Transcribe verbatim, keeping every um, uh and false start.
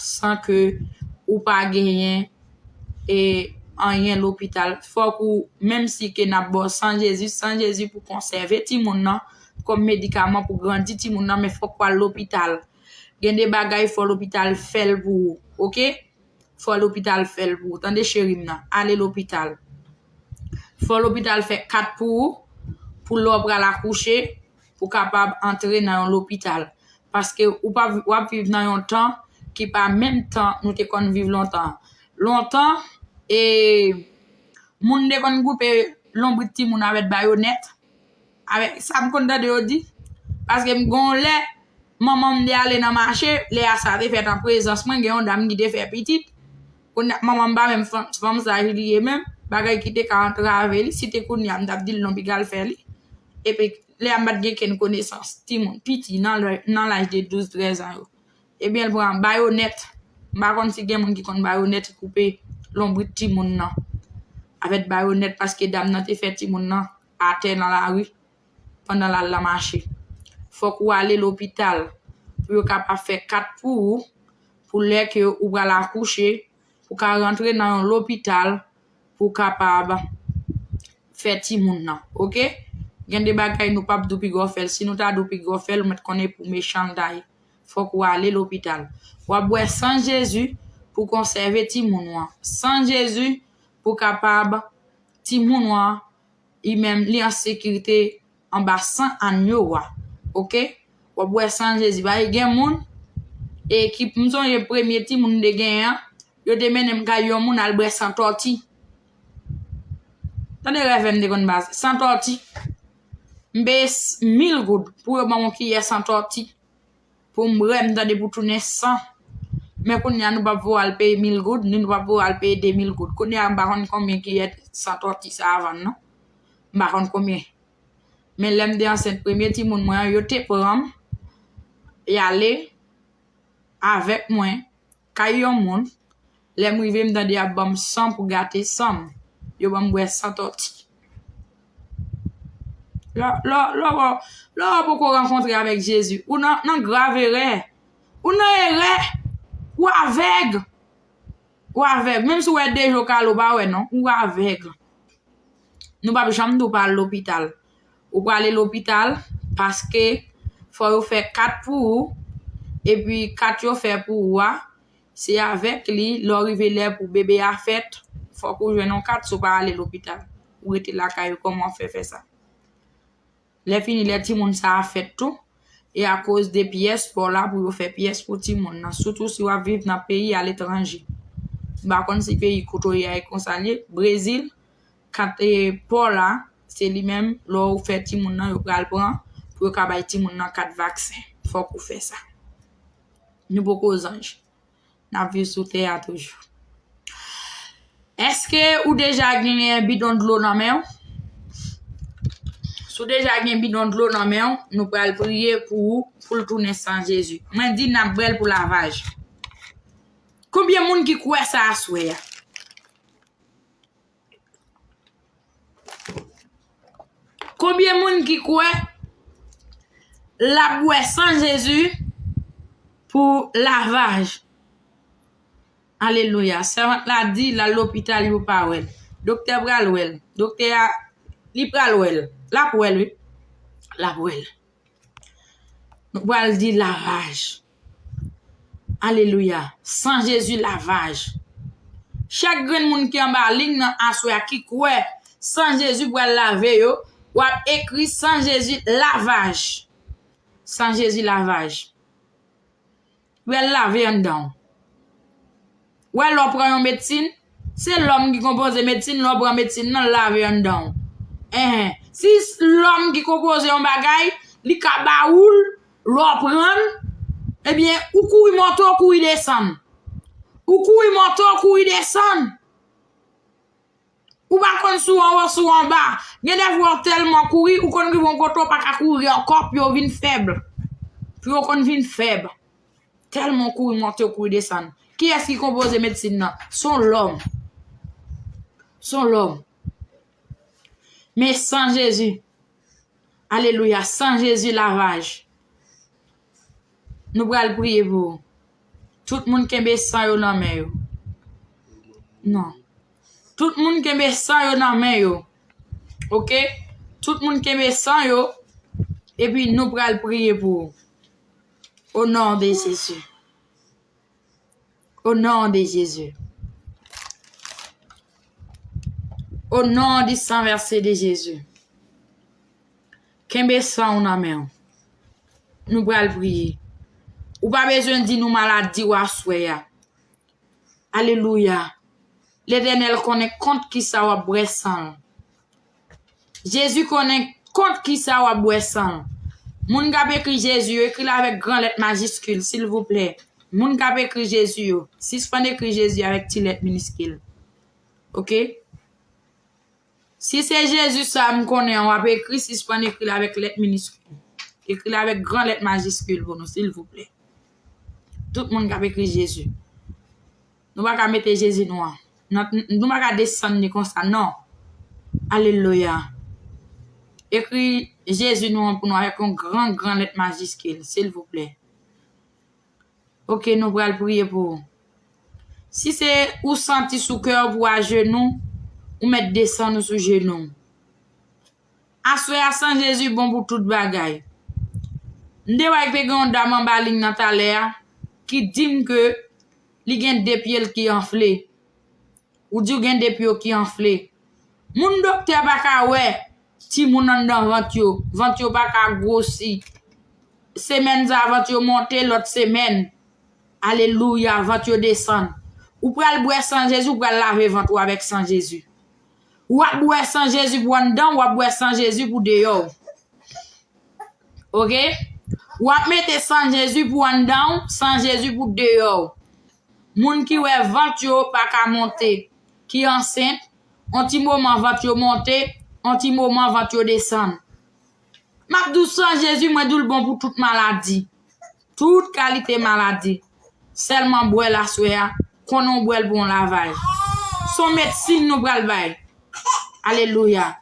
san ke ou pa genyen e anyen lopital. Fòk ou, menm si ke n ap ba w san Jezi, san Jezi pou konsève timoun nan kòm medikaman pou grandi timoun nan, men fòk w al lopital. Gen de bagay fò lopital fè l pou ou, oke? Fò lopital fè l pou ou. Tande cheri m nan, ale lopital. Fò lopital fè kat pou ou, pou lè w pral akouche, pou kapab antre nan yon lopital. Paske ou pa, w ap viv nan yon tan ki pa menm tan nou te konn viv lontan. Lontan, e, moun te konn koupe lonbrit timoun avèk bayonèt. Avèk sa m konn tande yo di. Paske m gon lè, manman m te ale nan mache, lè a sa te fèt an prezans mwen, gen yon dam ki te fè pitit. Kounye a, manman m pa menm fanm, fanm sa li ye menm, bagay ki te ka antrave li, si te kounye a m t ap di l non, piga l fè li. Epi, lè a m pa t gen kenn konesans, timoun, piti, nan lè, nan laj de douz, trèz an yo. Ebyen, l pran bayonèt. M pa konn si gen moun ki konn bayonèt, koupe lonbrit timoun nan. Avèk bayonèt, paske dam nan te fè timoun nan atè nan lari pandan l al nan mache. Fòk ou ale lopital pou yo kapab fè kat pou ou, pou lè ke ou pral akouche, pou ka rantre nan yon lopital, pou kapab fè timoun nan, oke? Gen de bagay nou p ap di w piga w fè l. Si nou ta di w piga w fè l, ou mèt konnen pou mechan l ta ye. Fòk ou ale lopital. W ap bwè san Jezi pou konsève timoun ou an. San Jezi pou kapab timoun ou an, li menm, li an sekirite anba san anyo a. Oke? W ap bwè san Jezi. Paske gen moun, e ki, m sonje premye timoun m te genyen an, yo te mennen m kay yon moun al bwè san tòti. Tande rèv m te konn baz, san tòti. M peye s-, mil goud pou yo ban m yon kiyè san tòti. Pou m bwè, m tande pou tounen san. Men kounye a, nou p ap voye al peye mil goud, ni nou p ap voye al peye de mil goud. Kounye a, m pa konn konbyen kiyè san tòti sa a vann, non. M pa konn konbyen. Men lè m te ansent premye timoun mwen an, yo te pran m, y ale avèk mwen kay yon moun. Lè m rive, m tande y ap ban m san pou gate san m. Yo ban m bwè san tòti. Lè, lè, lè w, lè w poko rankontre avèk Jezi, ou nan, nan grav erè. Ou nan erè. Ou avèg. Ou avèg. Menm si w wè de je w kale, ou pa wè non. Ou avèg. Nou p ap janm di w pa al lopital. Ou prale lopital paske fò yo fè kat pou ou. Epi kat yo fè pou ou a, se avèk li, lè w rive lè pou bebe a fèt, fòk ou jwenn yon kat si w pa ale lopital. Ou rete lakay ou, kòman w fè fè sa? Lè fini, lè timoun sa a fèt tou, e akoz de pyès pa w la pou yo fè pyès pou timoun nan. Sitou si w ap viv nan peyi aletranje. M pa konn si peyi kote w ye a e konsa l ye. Brezil, kat, e, pa w la, se li menm, lè w fè timoun nan, yo pral pran pou yo ka bay timoun nan kat vaksen. Fòk ou fè sa. Nou poko zanj. N ap viv sou tè a toujou. Èske ou deja genyen bidon dlo nan men w? Si w deja gen bidon dlo nan men w, nou pral priye pou ou, pou l tounen san Jezi. Mwen di n ap bwè l pou lavaj. Konbyen moun ki kwè sa aswè a? Konbyen moun ki kwè l ap bwè san Jezi pou lavaj? Alelouya. Sèvant la di l al lopital, yo pa wè l. Doktè pral wè l. Doktè a, li pral wè l. L ap wè l, wi. L ap wè l. Nou pral di lavaj. Alelouya. San Jezi, lavaj. Chak grenn moun ki anba liy nan aswè a ki kwè san Jezi pral lave yo, w ap ekri san Jezi, lavaj. San Jezi, lavaj. Pral lave anndan w. Wè, lè w pran yon medsin, se lòm ki konpoze medsin, lè w pran medsin nan, l lave anndan w. Enhen. Si s-, lòm ki konpoze yon bagay, li ka ba ou l, lè w pran l, ebyen, ou kouri monte, ou kouri desann. Ou kouri monte, ou kouri desann. Ou pa konn si w anwo, si w anba. Gen de fwa w tèlman kouri, ou konn rive yon kote w pa ka kouri ankò, pye w vin fèb. Pye w konn vin fèb. Tèlman w kouri monte, w kouri desann. Kiyès ki konpoze medsin nan? Se yon lòm. Se yon lòm. Men san Jezi. Alelouya. San Jezi, lavaj. Nou pral priye pou ou. Tout moun kenbe san yo nan men yo. Non. Tout moun kenbe san yo nan men yo. Oke? Tout moun kenbe san yo. Epi nou pral priye pou ou. O non de Jezi. O non de Jezi. O non di san vèse de Jezi. Kenbe san ou nan men ou. Nou pral priye. Ou pa bezwen di nou maladi w aswè a. Alelouya. Letènèl konnen kont kisa w ap bwè san l. Jezi konnen kont kisa w ap bwè san l. Moun k ap ekri Jezi yo, ekri l avèk gran lèt majiskil, silvouplè. Moun k ap ekri Jezi yo, sispann ekri Jezi avèk ti lèt miniskil. Oke? Si se Jezi sa m konnen an w ap ekri, sispann ekri l avèk lèt miniskil. Ekri l avèk gran lèt majiskil pou nou, silvouplè. Tout moun k ap ekri Jezi. Nou pa ka mete Jezi nou an. Nan- Nou pa ka desann li konsa, non. Alelouya. Ekri Jezi nou an pou nou avèk yon gran, gran lèt majiskil, silvouplè. Oke, nou pral priye pou ou. Si se ou santi sou kè w pou ajenou, ou mèt desann ou sou jenou w. Aswè a, san Jezi bon pou tout bagay. M te wè te gen yon dam anba liy nan talè a ki di m ke li gen de pye l ki anfle. Ou di w gen de pye w ki anfle. Moun doktè pa ka wè timoun anndan vant yo. Vant yo pa ka gwosi. Semèn sa, vant yo monte, lòt semèn, alelouya, vant yo desann. Ou pral bwè san Jezi, ou pral lave vant ou avèk san Jezi. W ap bwè san Jezi pou anndan w, w ap bwè san Jezi pou deyò w. Oke? W ap mete san Jezi pou anndan w, san Jezi pou deyò w. Moun ki wè vant yo pa ka monte, ki ansent, on ti moman vant yo monte, on ti moman vant yo desann. M ap di w san Jezi, mwen di w l bon pou tout maladi. Tout kalite maladi. Sèlman bwè l aswè a, konnen w bwè l pou yon lavaj. Se yon medsin nou pral bay. Alelouya.